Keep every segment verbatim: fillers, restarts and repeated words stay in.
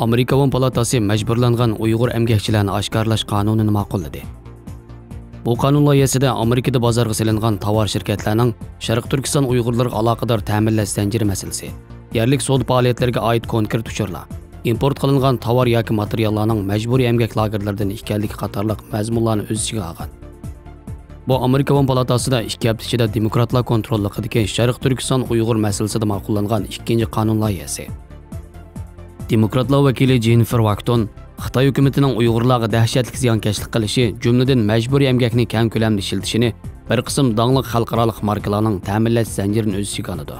ئامېرىكا ئاۋام پالاتاسى مەجبۇرلانغان ئۇيغۇر ئەمگەكچىلەرنى ئاشكارىلاش قانۇنىنى ماقۇللىدى. بۇ قانۇن لايىھەسىدە ئامېرىكىدا بازارغا سېلىنغان تاۋار شىركەتلەرنىڭ شەرقىي تۈركىستان ئۇيغۇرلىرىغا ئالاقىدار تەمىنلەش زەنجىرى مەسىلىسى، يەرلىك سودا پائالىيەتلىرىگە ئائىت كونكرېت ئۇچۇرلار، ئىمپورت قىلىنغان تاۋار ياكى ماتېرىياللارنىڭ مەجبۇرىي ئەمگەك لاگېرلىرىدىن ئىكەنلىكى قاتارلىق مەزمۇنلارنى ئۆز ئىچىگە ئالغان. بۇ ئامېرىكا ئاۋام پالاتاسىدا ئىككى ھەپتە ئىچىدە دېموكراتلار كونتروللۇقىدىكى شەرقىي تۈركىستان ئۇيغۇر مەسىلىسىدە ماقۇللانغان ئىككىنچى قانۇن لايىھەسى. دېموكراتلار ۋەكىلى جېننىفېر ۋاكتون خىتاي ھۆكۈمىتىنىڭ ئۇيغۇرلارغا دەھشەتلىك زىيانكەشلىك قىلىشى، جۈملىدىن مەجبۇرىي ئەمگەكنى كەڭ كۆلەمدە ئىشلىتىشىنى بىر قىسىم داڭلىق خەلقئارالىق ماركىلارنىڭ تەمىنلەش زەنجىرىنى ئۆز ئىچىگە ئالىدۇ.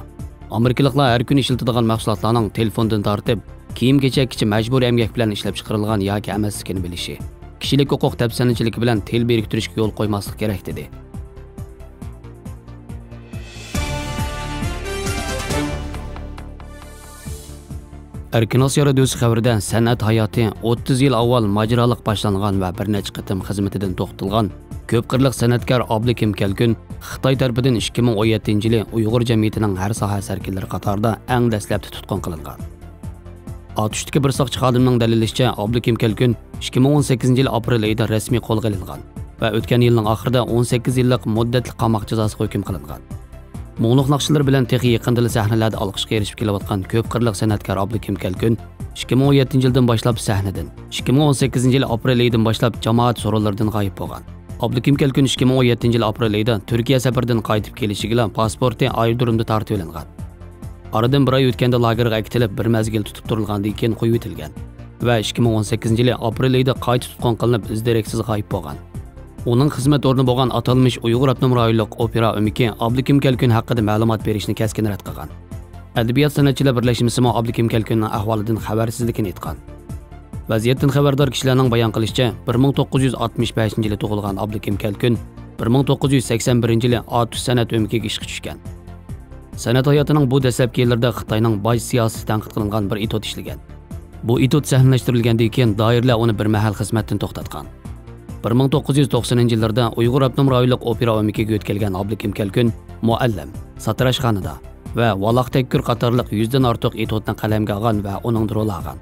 ئامېرىكىلىقلار ھەر كۈنى ئىشلىتىدىغان مەھسۇلاتلارنىڭ تېلېفوندىن تارتىپ، كىيىم-كېچەككىچە مەجبۇرىي ئەمگەك بىلەن ئىشلەپچىقىرىلغان ياكى ئەمەسلىكىنى بىلىشى، كىشىلىك ھوقۇق دەپسەندىچىلىكى بىلەن تىل بىرىكتۈرۈشكە يول قويماسلىق كېرەك، دېدى. ئەركىن ئاسىيا رادىيوسى خەۋىرىدە سەنئەت ھاياتى ئوتتۇز يىل ئاۋۋال ماجىرالىق باشلانغان ۋە بىر نەچچە قېتىم خىزمىتىدىن توختىتىلغان كۆپ قىرلىق سەنئەتكار ئابلىكىم كەلكۈن خىتاي تەرىپىدىن ئىككى مىڭ ئون يەتتىنچى يىلى ئۇيغۇر جەمئىيىتىنىڭ ھەر ساھە سەركىلىرى قاتارىدا ئەڭ دەسلەپتە تۇتقۇن قىلىنغان. ئاتۇشتىكى بىر ساقچى خادىمىنىڭ دەلىللىشىچە، ئابلىكىم كەلكۈن ئىككى مىڭ ئون سەككىزىنچى يىل ئاپرېل ئېيىدا رەسمىي قولغا ئېلىنغان ۋە ئۆتكەن يىلنىڭ ئاخىرىدا ئون سەككىز يىللىق مۇددەتلىك قاماق جازاسىغا ھۆكۈم قىلىنغان. مۇڭلۇق ناخشىلىرى بىلەن تېخى يېقىندىلا سەھنىلەردە ئالقىشقا ئېرىشىپ كېلىۋاتقان كۆپ قىرلىق سەنئەتكار ئابلىكىم كەلكۈن ئىككى مىڭ ئون يەتتىنچى يىلدىن باشلاپ سەھنىدىن، ئىككى مىڭ ئون سەككىزىنچى يىل ئاپرېل ئېيىدىن باشلاپ جامائەت سورۇنلىرىدىن غايىب بولغان. ئابلىكىم كەلكۈن ئىككى مىڭ ئون يەتتىنچى يىل ئاپرېل ئېيىدا تۈركىيە سەپىرىدىن قايتىپ كېلىشىگىلا پاسپورتى ئايرودرومدا تارتىۋېلىنغان. ئارىدىن بىر ئاي ئۆتكەندە لاگېرغا ئەكېتىلىپ، بىر مەزگىل تۇتۇپ تۇرۇلغاندىن كېيىن قويۇۋېتىلگەن ۋە ئىككى مىڭ ئون سەككىزىنچى يىلى ئاپرېل ئېيىدا قايتا تۇتقۇن قىلىنىپ، ئىز دېرەكسىز غايىب بولغان. ئۇنىڭ خىزمەت ئورنى بولغان ئاتالمىش ئۇيغۇر ئاپتونوم رايونلۇق ئوپېرا ئۆمىكى ئابلىكىم كەلكۈن ھەققىدە مەلۇمات بېرىشنى كەسكىن رەت قىلغان. ئەدەبىيات سەنئەتچىلەر بىرلەشمىسىمۇ ئابلىكىم كەلكۈننىڭ ئەھۋالىدىن خەۋەرسىزلىكىنى ئېيتقان. ۋەزىيەتتىن خەۋەردار كىشىلەرنىڭ بايان قىلىشىچە، بىر مىڭ توققۇز يۈز ئاتمىش بەشىنچى يىلى تۇغۇلغان ئابلىكىم كەلكۈن بىر مىڭ توققۇز يۈز سەكسەن بىرىنچى يىلى ئاتۇش سەنئەت ئۆمىكىگە ئىشقا چۈشكەن. سەنئەت ھاياتىنىڭ بۇ دەسلەپكى يىللىرىدا خىتاينىڭ باج سىياسىتى تەنقىد قىلىنغان بىر ئېتوت ئىشلىگەن. بۇ ئېتوت سەھنىلەشتۈرۈلگەندىن كېيىن دائىرىلەر ئۇنى بىر مەھەل خىزمەتتىن توختاتقان. بىر مىڭ توققۇز يۈز توقسىنىنچى يىللىرىدا ئۇيغۇر ئاپتونوم رايونلۇق ئوپېرا ئۆمىكىگە يۆتكەلگەن ئابلىكىم كەلكۈن مۇئەللىم، ساتىراشخانىدا ۋە ۋالاق تەككۈر قاتارلىق يۈزدىن ئارتۇق ئېتوتنى قەلەمگە ئالغان ۋە ئۇنىڭدا رول ئالغان.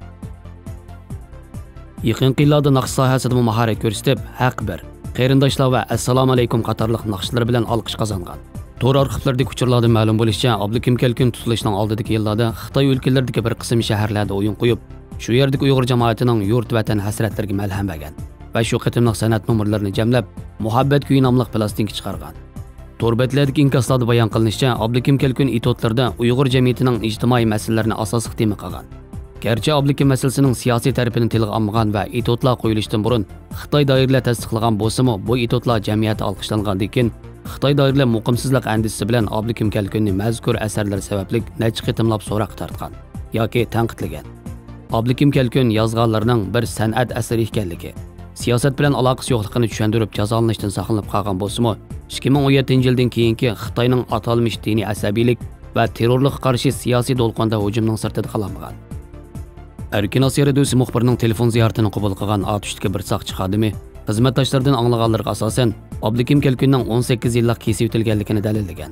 يېقىنقى يىللاردا ناخشا ساھەسىدىمۇ ماھارەت كۆرسىتىپ، ھەق بىر، قېرىنداشلار ۋە ئەسسالامۇئەلەيكۇم قاتارلىق ناخشىلىرى بىلەن ئالقىش قازانغان. تور ئارخىپلىرىدىكى ئۇچۇرلاردىن مەلۇم بولۇشىچە، ئابلىكىم كەلكۈن تۇتۇلۇشنىڭ ئالدىدىكى يىللاردا خىتاي ئۆلكىلىرىدىكى بىر قىسىم شەھەرلەردە ئويۇن قويۇپ، شۇ يەردىكى ئۇيغۇر جامائىتىنىڭ يۇرت ۋەتەن ھەسرەتلىرىگە مەلھەم بەرگەن ۋە شۇ قېتىملىق سەنئەت نومۇرلىرىنى جەملەپ، مۇھەببەت كۈيى ناملىق پىلاستىنكا چىقارغان. تور بەتلەردىكى ئىنكاسلاردا بايان قىلىنىشىچە، ئابلىكىم كەلكۈن ئېتوتلىرىدا ئۇيغۇر جەمئىيىتىنىڭ ئىجتىمائىي مەسىلىلىرىنى ئاساسلىق تېما قىلغان. گەرچە ئابلىكىم مەسىلىسىنىڭ سىياسىي تەرىپىنى تىلغا ئالمىغان ۋە ئېتوتلار قويۇلۇشتىن بۇرۇن خىتاي دائىرىلەر تەستىقلىغان بولسىمۇ، بۇ ئېتوتلار جەمئىيەتتە ئالقىشلانغاندىن كېيىن، خىتاي دائىرىلەر مۇقىمسىزلىق ئەندىشىسى بىلەن ئابلىكىم كەلكۈننى مەزكۇر ئەسەرلىرى سەۋەبلىك نەچچە قېتىملاپ سوراققا تارتقان ياكى تەنقىدلىگەن. ئابلىكىم كەلكۈن يازغانلىرىنىڭ بىر سەنئەت ئەسىرى ئىكەنلىكى، سىياسەت بىلەن ئالاقىسى يوقلۇقىنى چۈشەندۈرۈپ، جازالىنىشتىن ساقلىنىپ قالغان بولسىمۇ، ئىككى مىڭ ئون يەتتىنچى يىلدىن كېيىنكى خىتاينىڭ ئاتالمىش دىنىي ئەسەبىيلىك ۋە تېررورلۇققا قارشى سىياسىي دولقۇنىدا ھۇجۇمنىڭ سىرتىدا قالالمىغان. ئەركىن ئاسىيا رادىيوسى مۇخبىرىنىڭ تېلېفون زىيارىتىنى قوبۇل قىلغان ئاتۇشتىكى بىر ساقچى خادىمى خىزمەتداشلىرىدىن ئاڭلىغانلىرىغا ئاساسەن، ئابلىكىم كەلكۈننىڭ ئون سەككىز يىللىق كېسىۋېتىلگەنلىكىنى دەلىللىگەن.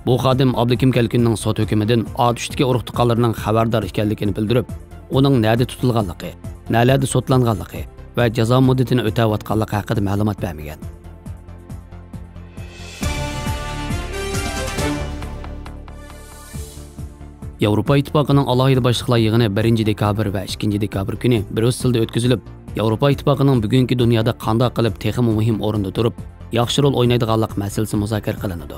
بۇ خادىم ئابلىكىم كەلكۈننىڭ سوت ھۆكمىدىن ئاتۇشتىكى ئۇرۇق-تۇغقانلىرىنىڭ خەۋەردار ئىكەنلىكىنى بىلدۈرۈپ، ئۇنىڭ نەدە تۇتۇلغانلىقى، نەلەردە سوتلانغانلىقى ۋە جازا مۇددىتىنى ئۆتەۋاتقانلىقى ھەققىدە مەلۇمات بەرمىگەن. ياۋروپا ئىتتىپاقىنىڭ ئالاھىدە باشلىقلار يىغىنى بىرىنچى دېكابىر ۋە ئىككىنچى دېكابىر كۈنى بريۇسسېلدا ئۆتكۈزۈلۈپ، ياۋروپا ئىتتىپاقىنىڭ بۈگۈنكى دۇنيادا قانداق قىلىپ تېخىمۇ مۇھىم ئورۇندا تۇرۇپ، ياخشى رول ئوينايدىغانلىق مەسىلىسى مۇزاكىرە قىلىنىدۇ.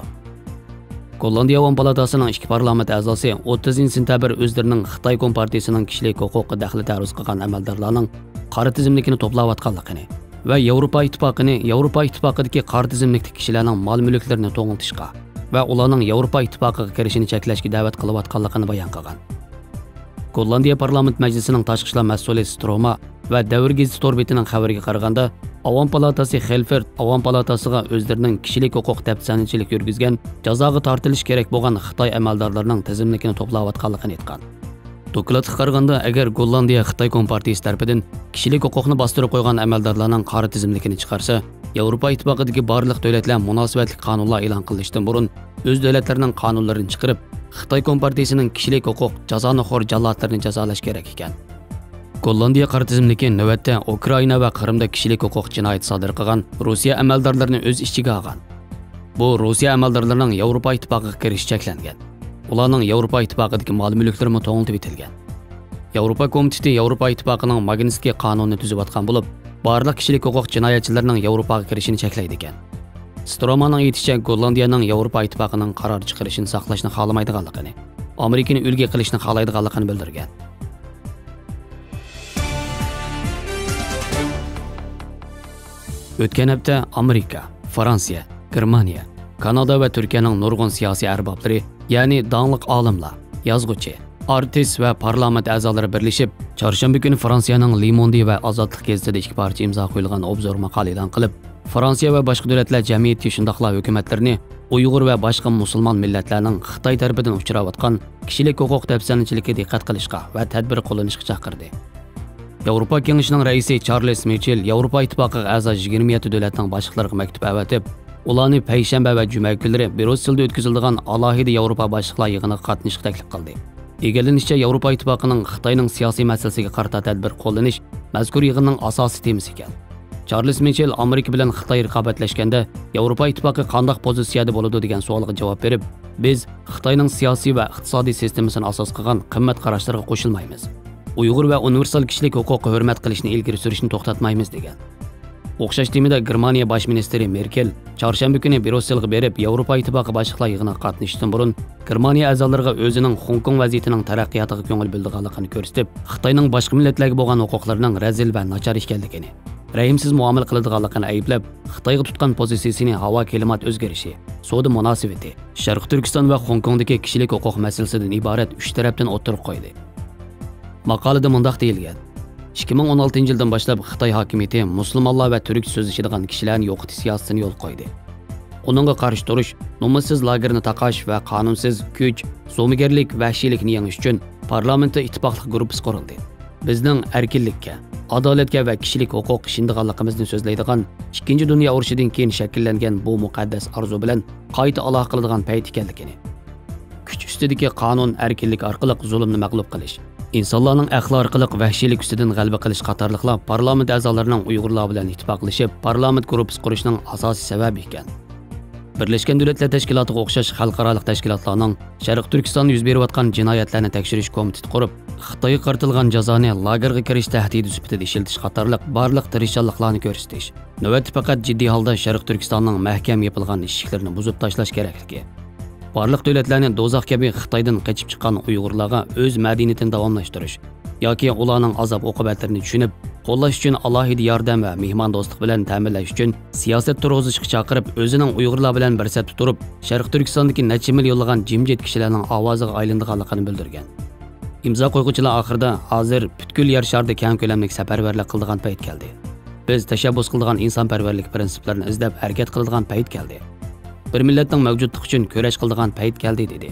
گوللاندىيە ئاۋام پالاتاسىنىڭ ئىككى پارلامېنت ئەزاسى ئوتتۇزىنچى سېنتەبىر ئۆزلىرىنىڭ خىتاي كومپارتىيىسىنىڭ كىشىلىك ھوقۇققا دەخلى تەرۇز قىلغان ئەمەلدارلارنىڭ قارا تىزىملىكىنى توپلاۋاتقانلىقىنى ۋە ياۋروپا ئىتتىپاقىنى ياۋروپا ئىتتىپاقىدىكى قارا تىزىملىكتىكى كىشىلەرنىڭ مال-مۈلۈكلىرىنى توڭلىتىشقا ۋە ئۇلارنىڭ ياۋروپا ئىتتىپاقىغا كىرىشىنى چەكلەشكە دەۋەت قىلىۋاتقانلىقىنى بايان قىلغان. گوللاندىيە پارلامېنت مەجلىسىنىڭ تاشقى ئىشلار مەسئۇلى ستروما ۋە دەۋر گېزىتى تور بېتىنىڭ خەۋىرىگە قارىغاندا، ئاۋام پالاتاسى خېلفېرد ئاۋام پالاتاسىغا ئۆزلىرىنىڭ كىشىلىك ھوقۇق دەپسەندىچىلىك يۈرگۈزگەن، جازاغا تارتىلىشى كېرەك بولغان خىتاي ئەمەلدارلىرىنىڭ تىزىملىكىنى توپلاۋاتقانلىقىنى ئېيتقان. دوكلاتقا قارىغاندا، ئەگەر گوللاندىيە خىتاي كومپارتىيىسى تەرىپىدىن كىشىلىك ھوقۇقنى باستۇرۇپ قويغان ئەمەلدارلارنىڭ قارا تىزىملىكىنى چىقارسا، ياۋروپا ئىتتىپاقىدىكى بارلىق دۆلەتلەر مۇناسىۋەتلىك قانۇنلار ئېلان قىلىنىشتىن بۇرۇن ئۆز دۆلەتلىرىنىڭ قانۇنلىرىنى چىقىرىپ، خىتاي كومپارتىيىسىنىڭ كىشىلىك ھوقۇق جازانىخور جاللاتلىرىنى جازالاش كېرەك ئىكەن. گوللاندىيە قارا تىزىملىكى نۆۋەتتە ئۇكرائىنا ۋە قىرىمدا كىشىلىك ھوقۇق جىنايىتى سادىر قىلغان روسىيە ئەمەلدارلىرىنى ئۆز ئىچىگە ئالغان. بۇ روسىيە ئەمەلدارلىرىنىڭ ياۋروپا ئىتتىپاقىغا كىرىشى چەكلەنگەن. ئۇلارنىڭ ياۋروپا ئىتتىپاقىدىكى مال-مۈلۈكلىرىمۇ توڭلىتىۋېتىلگەن. ياۋروپا كومىتېتى ياۋروپا ئىتتىپاقىنىڭ ماگنىتسكىي قانۇنىنى تۈزۈۋاتقان بولۇپ، بارلىق كىشىلىك ھوقۇق جىنايەتچىلىرىنىڭ ياۋروپاغا كىرىشىنى چەكلەيدىكەن. ستروماننىڭ ئېيتىشىچە، گوللاندىيەنىڭ ياۋروپا ئىتتىپاقىنىڭ قارار چىقىرىشىنى ساقلاشنى خالىمايدىغانلىقىنى، ئامېرىكىنى ئۈلگە قىلىشنى خالايدىغانلىقىنى بىلدۈرگەن. ئۆتكەن ھەپتە ئامېرىكا، فرانسىيە، گېرمانىيە، كانادا ۋە تۈركىيەنىڭ نۇرغۇن سىياسىي ئەربابلىرى، يەنى داڭلىق ئالىملار، يازغۇچى، ئارتىس ۋە پارلامېنت ئەزالىرى بىرلىشىپ، چارشەنبە كۈنى فرانسىيەنىڭ لېموندى ۋە ئازادلىق گېزىتىدە ئىككى پارچە ئىمزا قويۇلغان ئوبزور ماقالە ئېلان قىلىپ، فرانسىيە ۋە باشقا دۆلەتلەر جەمئىيىتى، شۇنداقلا ھۆكۈمەتلىرىنى ئۇيغۇر ۋە باشقا مۇسۇلمان مىللەتلەرنىڭ خىتاي تەرىپىدىن ئۇچراۋاتقان كىشىلىك ھوقۇق دەپسەندىچىلىكىگە دىققەت قىلىشقا ۋە تەدبىر قوللىنىشقا چاقىردى. ياۋروپا كېڭىشىنىڭ رەئىسى چارلىز مىچېل ياۋروپا ئىتتىپاقىغا ئەزا يىگىرمە يەتتە دۆلەتنىڭ باشلىقلىرىغا مەكتۇپ ئەۋەتىپ، ئۇلارنى پەيشەنبە ۋە جۈمە كۈنلىرى بريۇسسېلدا ئۆتكۈزۈلىدىغان ئالاھىدە ياۋروپا باشلىقلار يىغىنىغا قاتنىشىشقا تەكلىپ قىلدى. ئىگىلىنىشىچە، ياۋروپا ئىتتىپاقىنىڭ خىتاينىڭ سىياسىي مەسىلىسىگە قارىتا تەدبىر قوللىنىش مەزكۇر يىغىننىڭ ئاساسىي تېمىسى ئىكەن. چارلىز مىچېل ئامېرىكا بىلەن خىتاي رىقابەتلەشكەندە ياۋروپا ئىتتىپاقى قانداق پوزىتسىيەدە بولىدۇ دېگەن سوئالغا جاۋاب بېرىپ، بىز خىتاينىڭ سىياسىي ۋە ئىقتىسادىي سىستېمىسىنى ئاساس قىلغان قىممەت قاراشلىرىغا قوشۇلمايمىز. ئۇيغۇر ۋە ئۇنىۋېرسال كىشىلىك ھوقۇققا ھۆرمەت قىلىشنى ئىلگىرى سۈرۈشنى توختاتمايمىز، دېگەن. ئوخشاش تېمىدا گېرمانىيە باش مىنىستىرى مېركېل چارشەنبە كۈنى بريۇسسېلغا بېرىپ، ياۋروپا ئىتتىپاقى باشلىقلار يىغىنىغا قاتنىشىشتىن بۇرۇن، گېرمانىيە ئەزالىرىغا ئۆزىنىڭ خوڭكوڭ ۋەزىيىتىنىڭ تەرەققىياتىغا كۆڭۈل بۆلىدىغانلىقىنى كۆرسىتىپ، خىتاينىڭ باشقا مىللەتلەرگە بولغان ھوقۇقلىرىنىڭ رەزىل ۋە ناچار ئىكەنلىكىنى، رەھىمسىز مۇئامىلە قىلىدىغانلىقىنى ئەيىبلەپ، خىتايغا تۇتقان پوزىتسىيىسىنى ھاۋا كىلىمات ئۆزگىرىشى، سودا مۇناسىۋىتى، شەرقىي تۈركىستان ۋە خوڭكوڭدىكى كىشىلىك ھوقۇق مەسىلىسىدىن ئىبارەت ئۈچ تەرەپتىن ئوتتۇرىغا قويدى. ماقالىدە مۇنداق دېيىلگەن: ئىككى مىڭ ئون ئالتىنچى يىلدىن باشلاپ خىتاي ھاكىمىيىتى مۇسۇلمانلار ۋە تۈركچە سۆزلىشىدىغان كىشىلەرنى يوقىتىش سىياسىتىنى يولغا قويدى. ئۇنىڭغا قارشى تۇرۇش، نومۇسسىز لاگېرنى تاقاش ۋە قانۇنسىز كۈچ، زومىگەرلىك، ۋەھشىيلىكنى يېڭىش ئۈچۈن پارلامېنتتا ئىتتىپاقلىق گۇرۇپپىسى قۇرۇلدى. بىزنىڭ ئەركىنلىككە، ئادالەتكە ۋە كىشىلىك ھوقۇققا ئىشىنىدىغانلىقىمىزنى سۆزلەيدىغان، ئىككىنچى دۇنيا ئۇرۇشىدىن كېيىن شەكىللەنگەن بۇ مۇقەددەس ئارزۇ بىلەن قايتا ئالاقە قىلىدىغان پەيت ئىكەنلىكىنى، كۈچ ئۈستىدىكى قانۇن ئەركىنلىك ئارقىلىق زۇلۇمنى مەغلۇپ قىلىش، ئىنسانلارنىڭ ئەقلى ئارقىلىق ۋەھشىيلىك ئۈستىدىن غەلىبە قىلىش قاتارلىقلار پارلامېنت ئەزالىرىنىڭ ئۇيغۇرلار بىلەن ئىتتىپاقلىشىپ، پارلامېنت گۇرۇپپىسى قۇرۇشىنىڭ ئاساسىي سەۋەبى ئىكەن. بىرلەشكەن دۆلەتلەر تەشكىلاتىغا ئوخشاش خەلقئارالىق تەشكىلاتلارنىڭ شەرقىي تۈركىستاندا يۈز بېرىۋاتقان جىنايەتلەرنى تەكشۈرۈش كومىتېتى قۇرۇپ، خىتايغا قارىتىلغان جازانى لاگېرغا كىرىش تەھدىتى سۈپىتىدە ئىشلىتىش قاتارلىق بارلىق تىرىشچانلىقلارنى كۆرسىتىش، نۆۋەتتە پەقەت جىددىي ھالدا شەرقىي تۈركىستاننىڭ مەھكەم يېپىلغان ئىشىكلىرىنى بۇزۇپ تاشلاش كېرەكلىكى، بارلىق دۆلەتلەرنى دوزاخ كەبى خىتايدىن قېچىپ چىققان ئۇيغۇرلارغا ئۆز مەدەنىيىتىنى داۋاملاشتۇرۇش ياكى ئۇلارنىڭ ئازاب-ئوقۇبەتلىرىنى چۈشىنىپ، قوللاش ئۈچۈن ئالاھىدە ياردەم ۋە مېھماندوستلۇق بىلەن تەمىنلەش ئۈچۈن سىياسەت تۇرغۇزۇشقا چاقىرىپ، ئۆزىنىڭ ئۇيغۇرلار بىلەن بىر سەپتە تۇرۇپ، شەرقىي تۈركىستاندىكى نەچچە مىليونلىغان جىمجىت كىشىلەرنىڭ ئاۋازىغا ئايلىنىدىغانلىقىنى بىلدۈرگەن. ئىمزا قويغۇچىلار ئاخىرىدا، ھازىر پۈتكۈل يەر شارىدا كەڭ كۆلەملىك سەپەرۋەرلىك قىلىدىغان پەيت كەلدى. بىز تەشەببۇس قىلىدىغان ئىنسانپەرۋەرلىك پىرىنسىپلىرىنى ئىزدەپ ھەرىكەت قىلىدىغان پەيت كەلدى. بىر مىللەتنىڭ مەۋجۇتلۇقى ئۈچۈن كۈرەش قىلىدىغان پەيت كەلدى، دېدى.